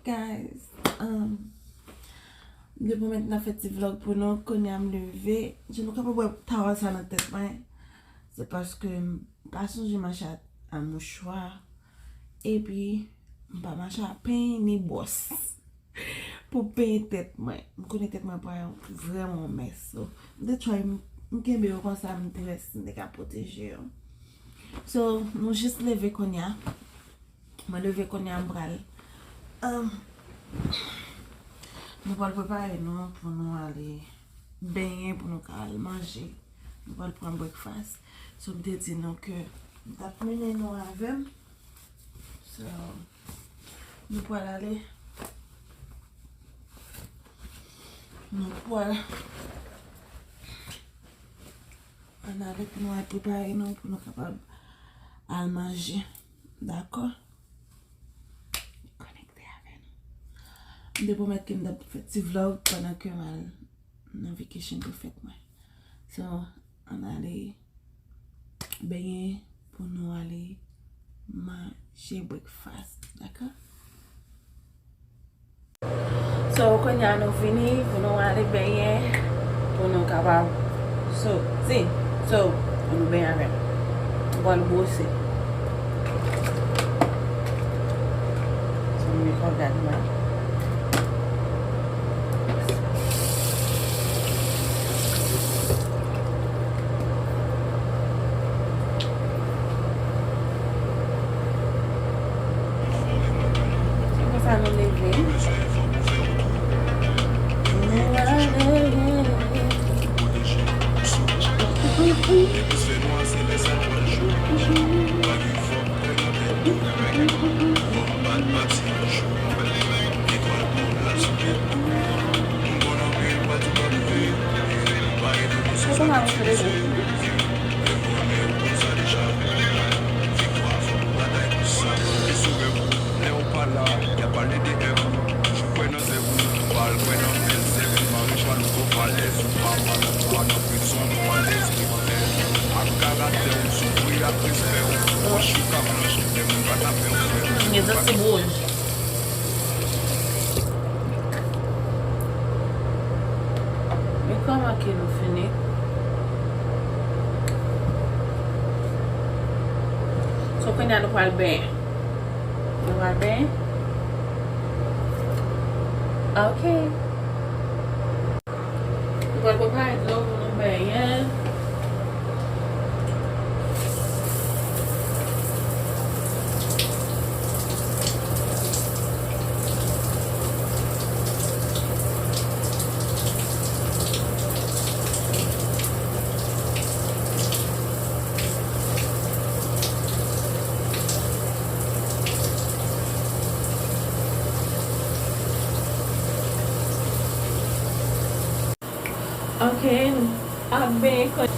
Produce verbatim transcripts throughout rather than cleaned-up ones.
Guys, um, depi mwen t ap fè ti vlog pou nou, kounye a m leve. Jan nou kapab wè tawèl sa nan tèt mwen, se paske m pa sonje mache a, a mouchwa, epi m pa mache a peny ni bwòs pou penyen tèt mwen. M konnen tèt mwen pral vrèman yon mès. So, m te try, m, m kenbe yo konsa, m te wè si m te ka pwoteje yo. So, nou jis leve kounye a. Mwen leve kounye a, m pral, um, nou pral prepare nou pou nou ale benyen, pou nou ka al manje. Nou pral pran breakfast. So, m te di nou ke m t ap mennen nou avè m. So, nou pral ale. Nou pral ann ale pou nou al prepare nou, pou nou kapab al manje. Dakò? Konekte avè nou. M te pwomèt ke m t ap fè ti vlog pandan ke m al nan vacation pou fèt mwen. So, ann ale benyen pou nou ale manje breakfast, dakò? So, kounye a nou vini pou nou ale benyen, pou nou kapab soti. So, pou nou benyen avè m. M pral bwose. So, m fò gad mwen. Se konsa nou leve. Nou ale. Gen zòt ti bouj. Men kòman ke nou fini? So, kounye a nou pral benyen. Nou pral benyen? Ok. Nou pral prepare dlo pou nou benyen. Ok, nou ap benyen kounye.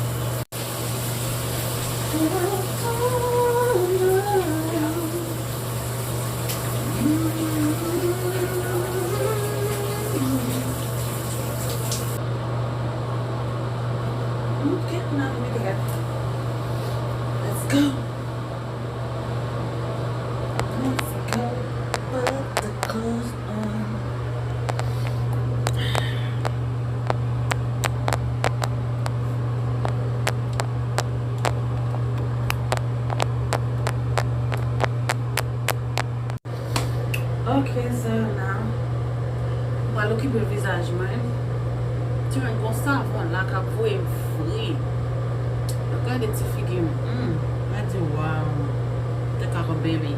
Ok, n ap mete gad. Let's go. Let's go. Put the clothes on. Ok, so now, m pral okipe vizaj mwen. Ti mwen gon savon la k ap voye m fri. Gade ti figi m. Hmm, mwen di, wow. Look like a baby.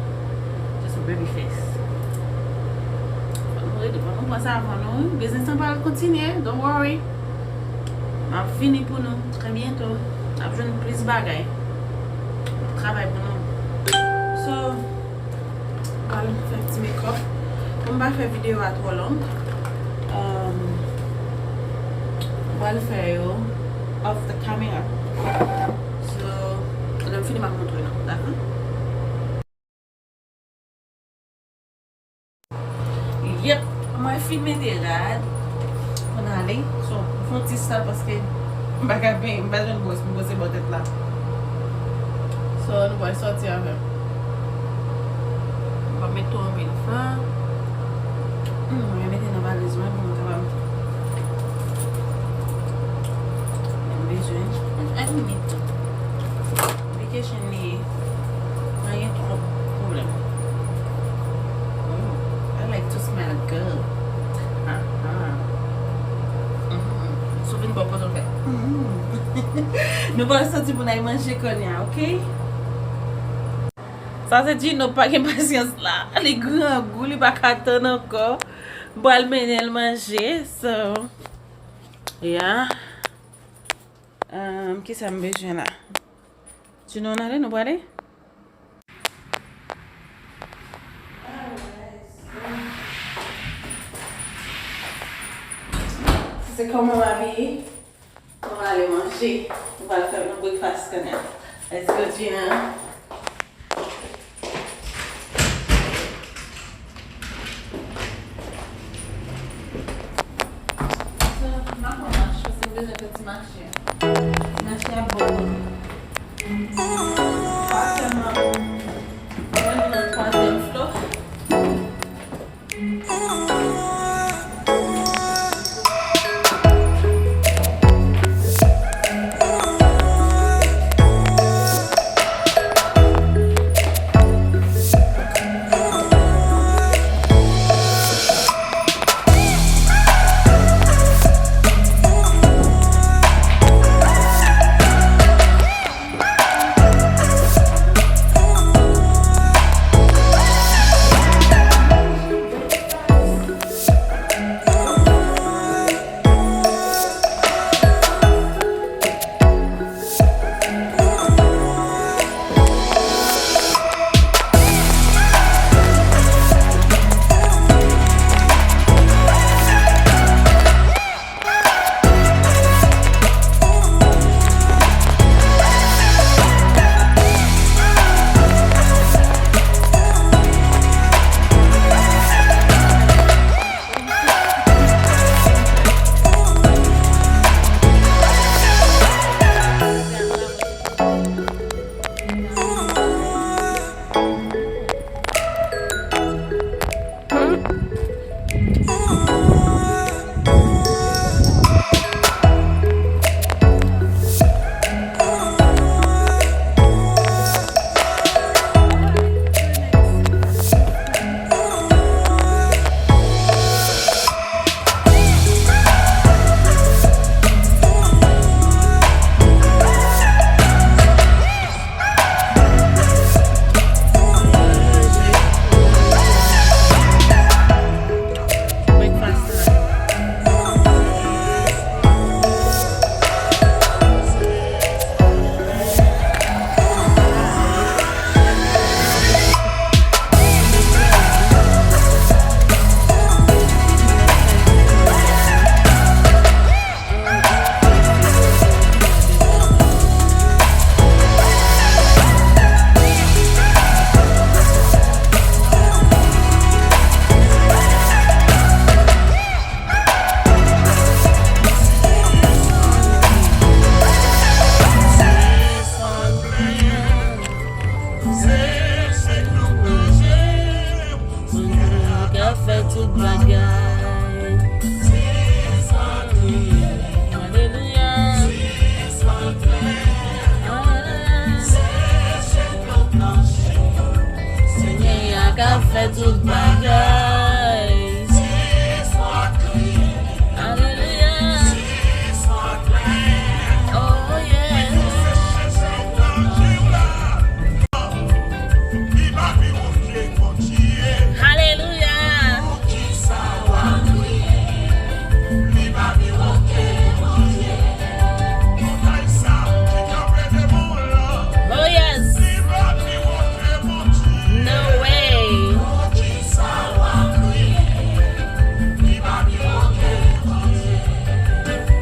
Just a baby face. Fò nou rete, fò nou pran savon nou, wi. Biznis lan pral kontinye, don't worry. M ap vini pou nou trè byento. N ap jwenn plis bagay. M ap travay pou nou. So, m pral fè ti makeup. Pou m pa fè videyo a twò long, um, m pral fè yo off the camera. So, lè m fini, m ap montre nou, dakò? Yep, mwen fin mete rad. Mwen ale. So, m fè yon ti sal paske m pa ka benyen, m pa jwenn bwòs pou m bwose bò tèt la. So, nou pral sòti avè m. M pa met twò anpil fè. Hmm, mwen mete nan valiz mwen pou m kapab. Mwen bezwen. Mwen admit. Vacation li ye. Pa gen twòp pwoblèm. Oh, I like to smell good. Ah, ah. Mhm. Sou vin bò kote w fè. Mhm. Nou pral soti pou n al manje kounye a, oke? Sa se Gino pa gen pasyans la. Li grangou, li pa ka tann ankò. M pral mennen l manje, so, yeah. Um, kisa m bezwen la? Gino, n ale, nou prale? Se kòman w abiye? Nou ale manje. Nou pral fè nou breakfast kounye a. Let's go, Gina. So, m ap pran mach, paske m bezwen fè ti mache a. Ti mache a bon. Pa tèlman. Mwen nan twazyèm flo. Senyè a ka fè tout bagay. Alelouya. Senyè a ka fè tout bagay. Alelouya. Oh, yeah. Alelouya. Oh, yes. No way.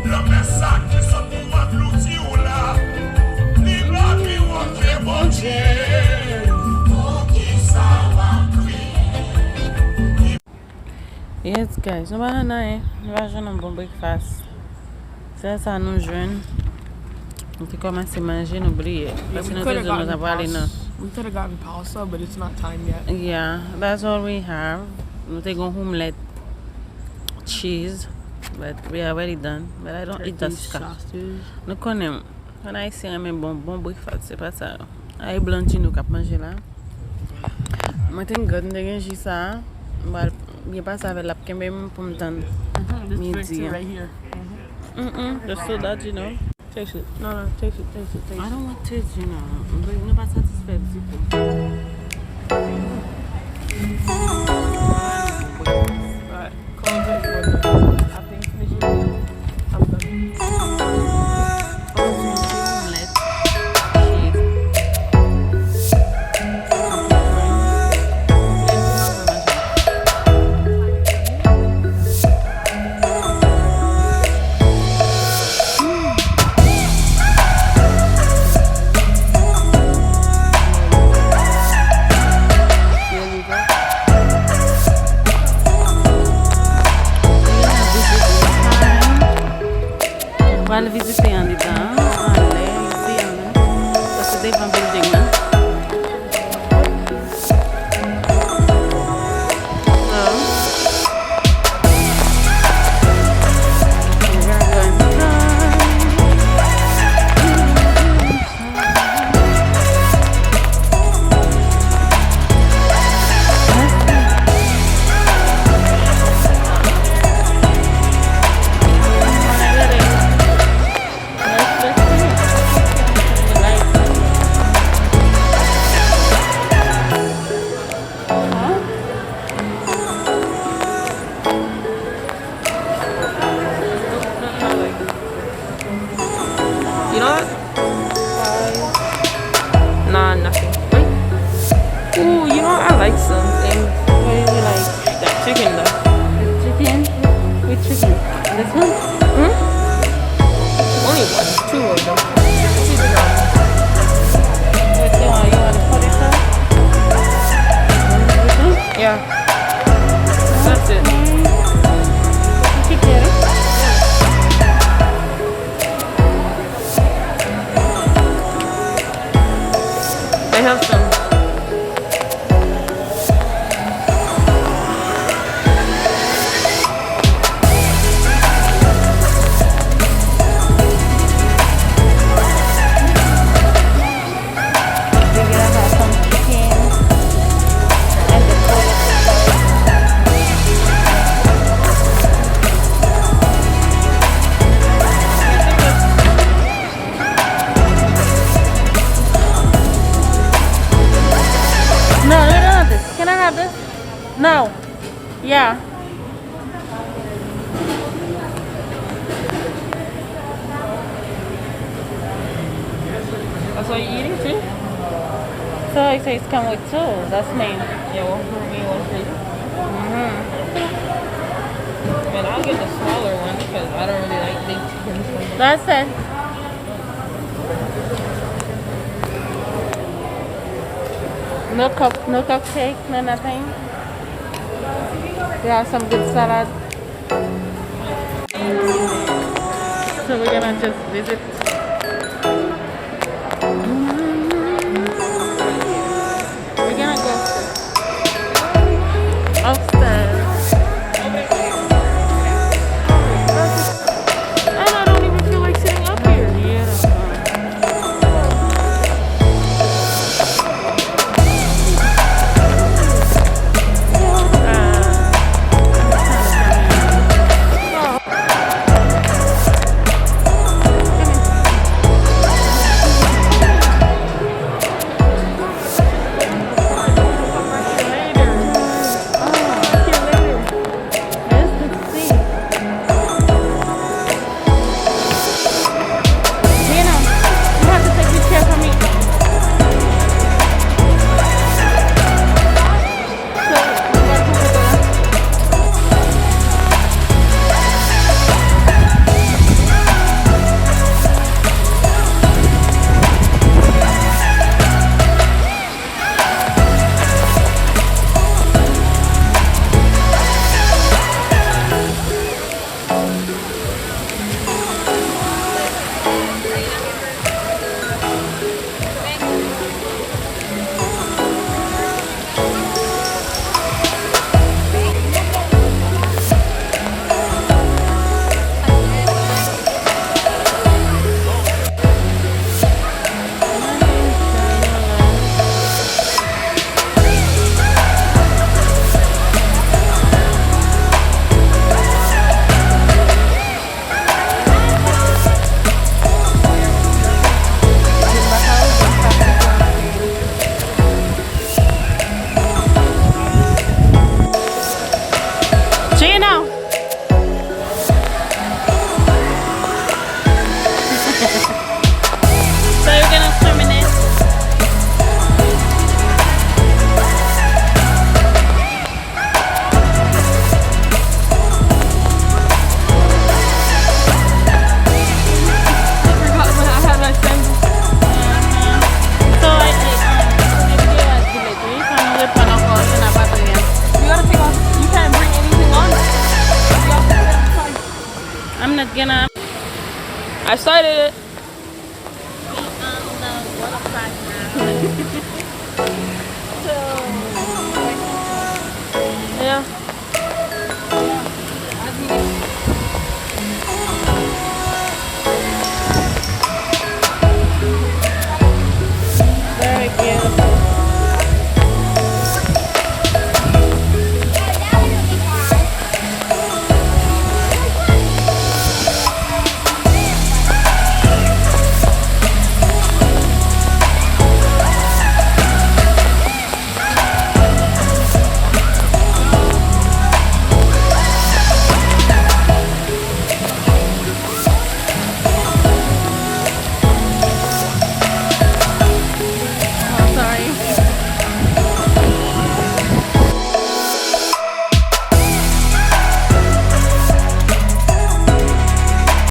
Lanmè sa ki sot nan louti w la, li pa pi wo ke Bondye. Poukisa w ap kriye? Yes, guys, nou pa jwenn anyen. Nou pa jwenn yon bon breakfast. Sèl sa nou jwenn. Nou te kòmanse manje, nou bliye. Yeah, paske nou te di nou ta prale nan. We could have gotten pasta, but it's not time yet. Yeah, that's all we have. Nou te gen yon omelette. cheese, but we already done. But I don't eat that stuff. Turkey sausage. Nou konnen, an Ayisyen renmen bon, bon breakfast, se pa sa. Ay blan di nou k ap manje la. Mwen te gen gòt, m te gen ji sa a. M pral byen pase avè l, l ap kenbe m pou m tann midi an. Mm-mm, the soda, you know. Taste it. No, no, taste it, taste it, taste it. I don't want taste, you know. But nou pa satisfè ditou. Alright. Come on, taste it. I'm done. Pral vizite andedan an, anlè, isi an, paske devan building nan. So, we are going to try. You know what? Nah, nothing. Wait. Ooh, you know what? I like some things. What do you like? That chicken though. The chicken? Which chicken? This one? Hmm? Only one, two of them. What you want? You want a potato? This one? Yeah. That's it. Okay. You should get it. They have some. We're gonna have some chicken and the No, no, no, no, this. Can I have this? No. Yeah. That's what you eating too? So it says come with two. That's me. Yeah, one for me, one for you. Mm-hmm. Man, I'll get the smaller one because I don't really like big chickens. That's it. No cup, no cupcake, no nothing. They have some good salad. So we're gonna just visit. We're gonna go upstairs. And I don't even feel like sitting up here. Now. So you're gonna swim in it? I forgot what I had my friend. So, like, um, so maybe they, like, delete it. Wi, sa nou reponn ankò, yo n ap apre a. You gotta take off. You can't bring anything on. You have to put it on the side. I'm not gonna. I started it.